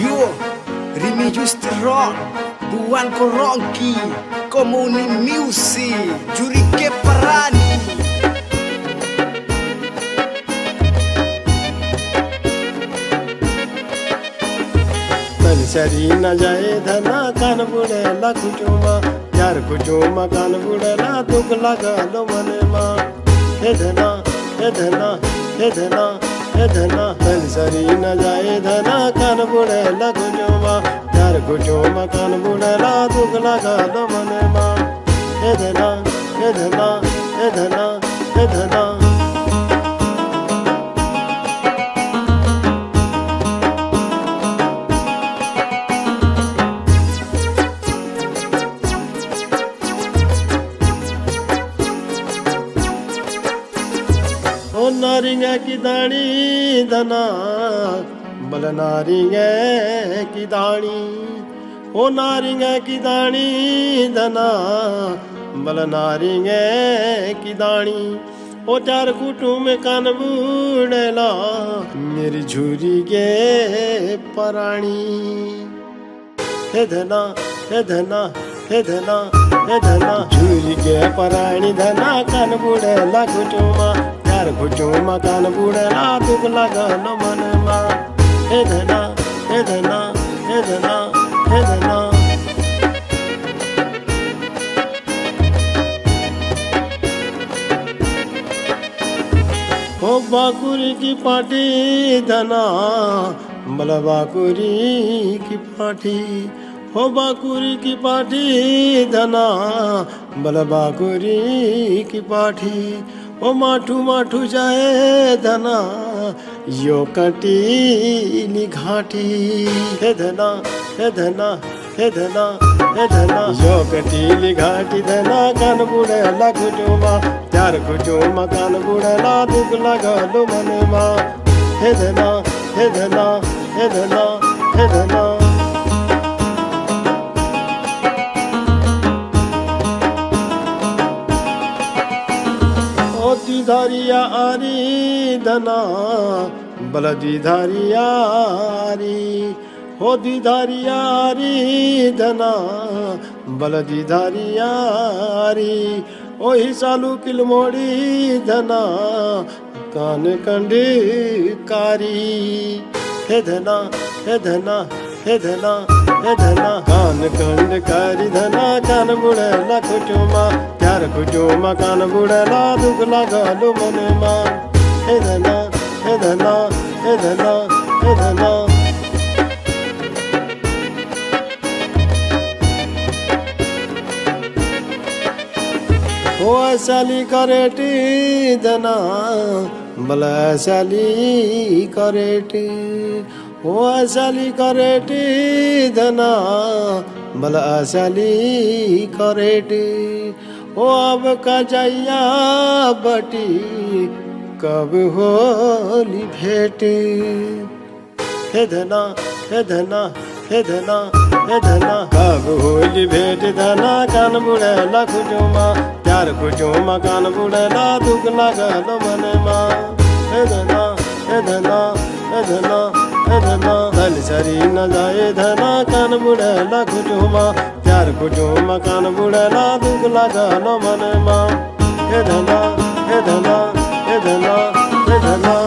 Yo, Remigius Rock, Buan Korongki, Komuni Music, Juri Keparani. तन शरी न जाए धना कान बुड़ेला कुचुमा, यार कुचुमा कान बुड़ेला दुख लागलो मने मा। हे धना हे धना हे धना हे धना, तन शरी न जाए धना कान बुड़ेला कुचुमा, यार कुचुमा कान बुड़ेला दुख लागलो मने मा। हे धना हे धना हे धना हे धना। ओ नारिंगा की दानी धना बल नारिंगे की दानी, ओ नारिंगा की दानी धना बल नारिंगे की दानी। ओ चार कुटुम में कान बुड़ेला मेरी झूरी के पराणी। हे धना हे धना हे धना हे धना, झूरी के पराणी धना कान बुड़ेला कुटुमा, यार कुटुमा कान बुड़ेला दुख लागलो मन मा। हे धना हे धना हे धना हे धना। हो बाकुरी की पाटी धना बल बाकुरी की पाटी, हो बाकुरी की पाटी धना बल बाकुरी की पाठी। ओ माठू माठू जाए धना यो कटीली घाटी। हे धना हे धना हे धना हे धना, यो कटीली घाटी धना कान बुड़ेला कुटुमा, यार कुटुमा कान बुड़ेला दुख लागलो मन मा। हे धना हे धना हे धना हे धना। द्विधारिया आरी धना बल द्विधारिया आरी, हो द्विधारिया आरी धना बल द्विधारिया आरी। ओही सालू किलमोड़ी धना कान कंडी कारी। हे धना हे धना हे धना हे धना, कान कंड कारी धना कान बुड़ेला कुटुमा, प्यार कुटुमा कान बुड़ेला दुख लागलो मन मा। हे धना हे धना हे धना हे धना। हो ऐसाली करेटी धना बल ऐसाली करेटी, हो ऐसाली करेटी धना बल ऐसाली करेटी। ओ अब का जाइया बटी कब होली भेटी। हे धना हे धना हे धना हे धना, कब होली भेट धना कान बुड़ेला कुटुमा, प्यार कुटुमा कान बुड़ेला दुख लागलो मन मा। हे धना हे धना हे धना हे धना, धन शरी न जाए धना कान बुड़ेला कुटुमा, प्यार कुटुमा कान बुड़ेला दुख लागलो मन मा। हे धना हे धना हे धना हे धना।